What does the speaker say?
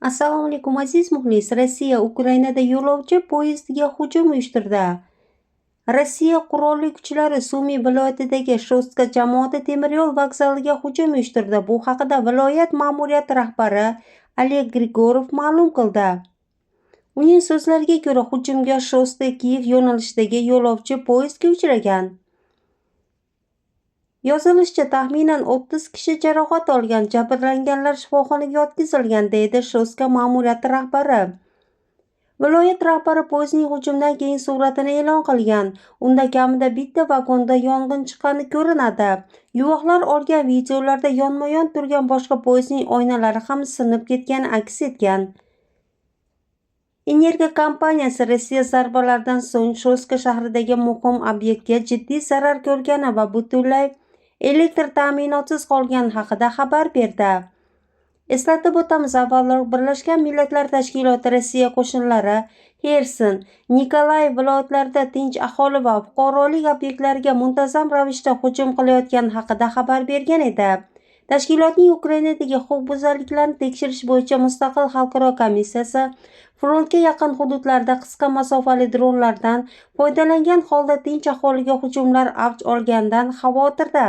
Assalomu alaykum, aziz muxlis. Rossiya Ukrainada yo'lovchi poyezdiga hujum uyushtirdi. Rossiya qurolli kuchlari Sumi viloyatidagi Shostka jamoati temiryo'l vokzaliga hujum uyushtirdi. Bu haqida viloyat ma'muriyati rahbari Oleg Grigorov ma'lum qildi. Uning so'zlariga ko'ra, hujumga Shostka-Kiyev yo'nalishidagi yo'lovchi poyezdga uchragan. Yozilishicha, taxminan 30 kishi jarohat olgan, jabrlanganlar shifoxonaga yotqizilgan, deydi Shostka ma'muriyati rahbari. Viloyat rahbari poyezdning hujumdan keyin suratini e'lon qilgan. Unda kamida bitta vagonda yong'in chiqqani ko'rinadi. Guvohlar olgan videolarda yonma-yon turgan boshqa poyezdning oynalari ham sinib ketgani aks etgan. Energo kompaniyasi Rossiya zarbalaridan so'ng Shostka shahridagi muhim obyektga jiddiy zarar ko'rgani va butunlay elektr ta'minotisiz qolgani haqida xabar berdi. Eslatib o'tamiz, avvalroq Birlashgan Millatlar Tashkiloti Rossiya qo'shinlari Xerson, Nikolayev viloyatlarida tinch aholi va fuqarolik obyektlariga muntazam ravishda hujum qilayotgani haqida xabar bergan edi. Tashkilotning Ukrainadagi huquqbuzarliklarni tekshirish bo'yicha mustaqil xalqaro komissiyasi frontga yaqin hududlarda qisqa masofali dronlardan foydalangan holda tinch aholiga hujumlar avj olganidan xavotirda.